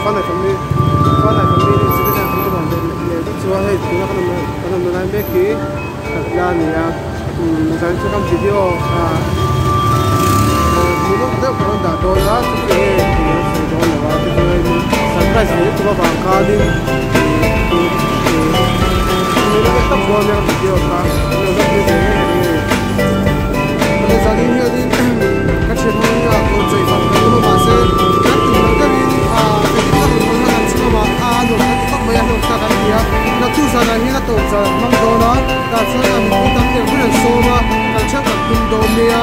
Fanai family Fanai family zirna kan awm ang leh vek chu a hei tuna kan awmna kan awmna lai mek hi la a ni a zan chu kan video ah hmuhnawm deuh ka rawn dah dawn a chu chu hei an sawi dawn lo a chu chu hei surprise mai lutuk avang khanin hmuhnawm tak dawn nia video kha an lo la thlir ve ngei ang nge awle zanin hianin ka thian ho hi a kawr chei vang kan awm a mahse kan tum loh deuhin ah engtin ka rawn hawn a kan chhung a a nuam kan ti khawp mai a hlawk tak an ti a naktuk zanah hian a tawp zan an hmang dawn a tah chuan a mipui tam deuh hun an sawm a kan theuh kan tum dawn nia.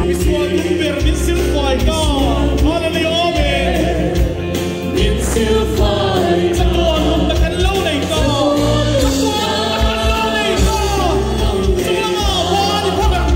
Misual tum ber min silfai ta, Hallelujah Amen. Chatuan nunna kan lo nei ta, Chatuan nunna kan lo nei ta, Chunglamah Van i phak ang.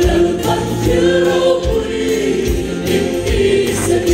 Lalpan thil ropui min tihsak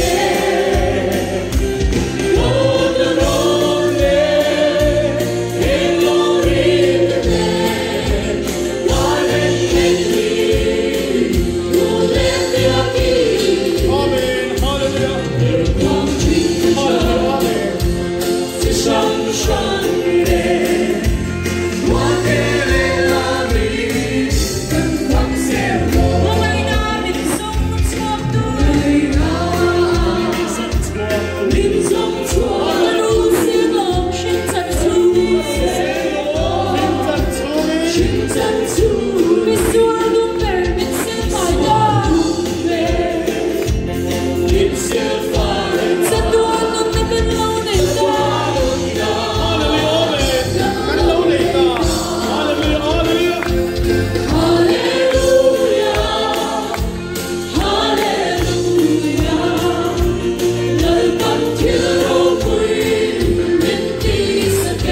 e,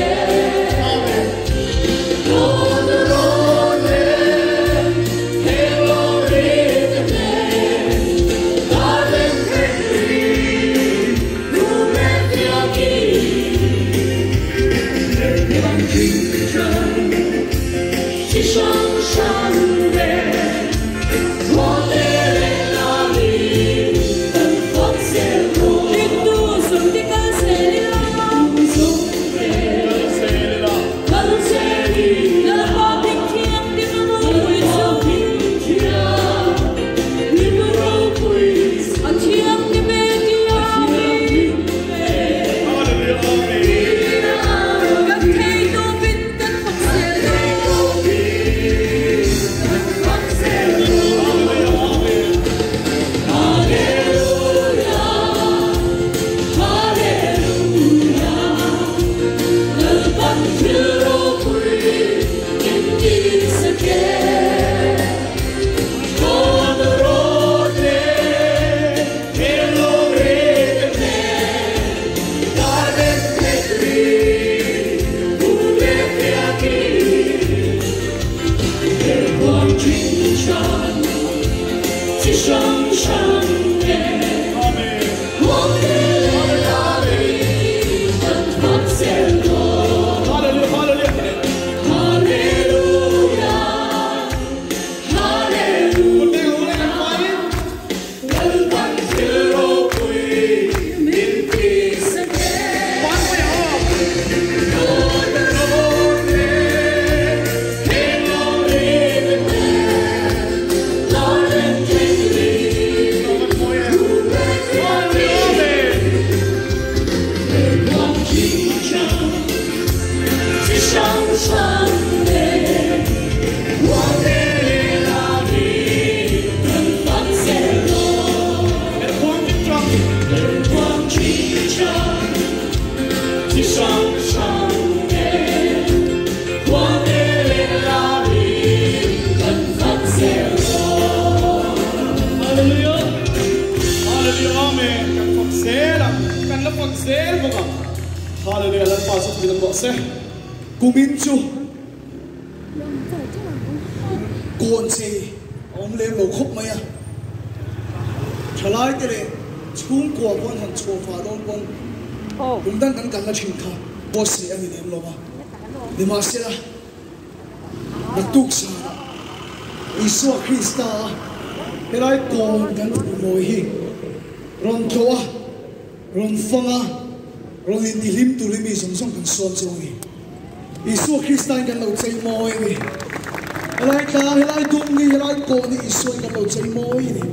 Amen. chu fakin awm rawh se. Kumin chu kawn chei a awm lem lo khawp mai a, thalaite leh chhungkua pawn han chhuah fah dawn pawn kum dang kan kalna thin kha buatsaih a ni lem lo a, nimahsela naktuk sanah Isua Krista a helai kawn kan hmuh mawi hi rawn tlawh a. Rawn fang a, rawn intihlim tur hi mi zawng zawng kan sawm chu a ni. Isua Kristain kan lo chei mawi a ni. Helai tlang, helai dung hi, helai kawn hi Isuain kan lo chei mawi a ni.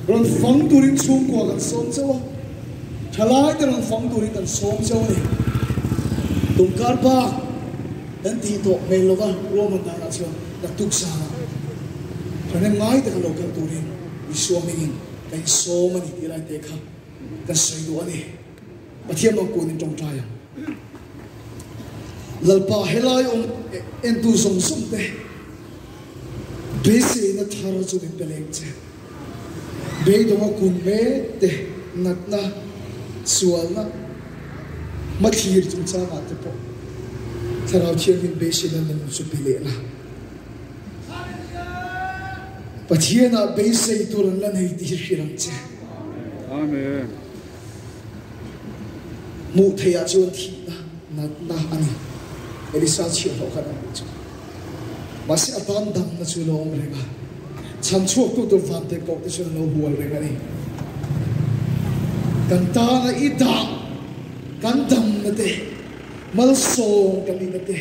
Rawn fang turin chhungkua kan sawm chauh a, thalaite rawn fang turin kan sawm chauh a ni. Tumkar bak kan tih tawh hmel lova ruahman danah chuan naktuk zana thahnem ngai taka lo kal turin Isua hmingin Ka insawm a ni tih lai te kha kan sawi duh a ni. Pathian lo kun in tawngtai ang. Lalpa helai awm entu zawng zawng te beiseina thar chu min pe leng che. Beidawnga kun mek te natna, sualna, hmathlir chungchangah te pawh Thlarau Thianghlim beiseina nung chu pe leh la. Pathianah beisei tur an la nei tih hi hrilh ang che. Amen. Hmuh theihah chuan thihna natna a ni. Elisa chhiahhlawh khan a hmuh chu. Mahse a tan damna chu lo awm reng a. Chhan chhuaktu tur vante pawh te chuan an lo hual reng a ni. Kan tana i dah kan damna te, malsawm kan nihna te,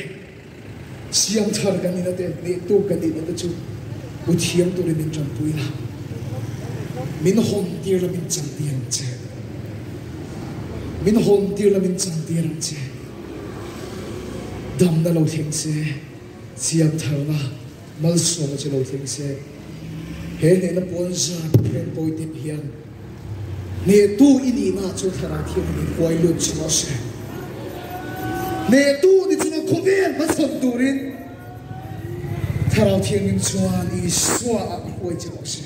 Siam thar kan nihna te, hnehtu kan nihna te chu u thiam turin min tanpui la, min hawn tir la min chang tir ang che. Min hawn tir la min chang tir ang che. Damna lo thleng se, siam tharna malsawmna chu lo thleng se. He hnehna pawn zar Pathian tawi tep hian Hnehtu i nihna chu Thlarau Thianghlim in huai lut chu a hre. Hnehtu ni chunga khawvel hmachhawn turin Thlarau Thianghlim chuan Isua ah i huai che rawh se.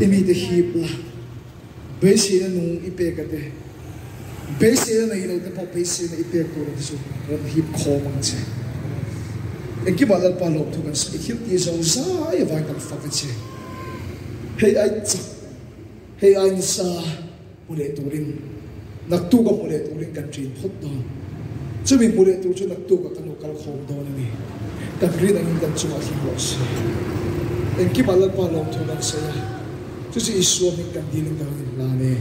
I mite hip la, beiseina nung i pek a te, beiseina nei lo te pawh beiseina i pek tur a te chu rawn hip khawm ang che. Engkimah Lalpa lawmthu kan sawi thil tih zo zai avangin kan fak a che. Hei ai chak, hei ai nasa hmu leh turin, naktuka hmu leh turin kan ṭin phawt dawn. Chumi hmu leh tur chu naktuka kan lo kal khawm dawn a ni. Kan rin angin kan chungah thleng rawh se. Engkimah Lalpa lawmthu kan sawi a, chu chu Isua hming kan dilin kan rawn inhlan e.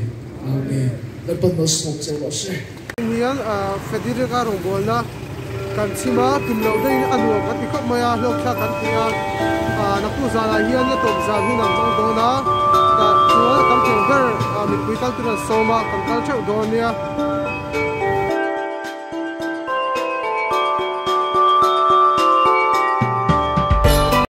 Amen. Lalpan malsawm che rawh se. Hian Federica rawngbawlna kan chhim a, tum loh deuhin a nuam kan ti khawp mai a, hlawk thlak kan ti a, naktuk zanah hian a tawp zan hun an hmang dawn a, tah chuan a tam thei ber mipui kal tur an sawm a, kan kal theuh dawn nia.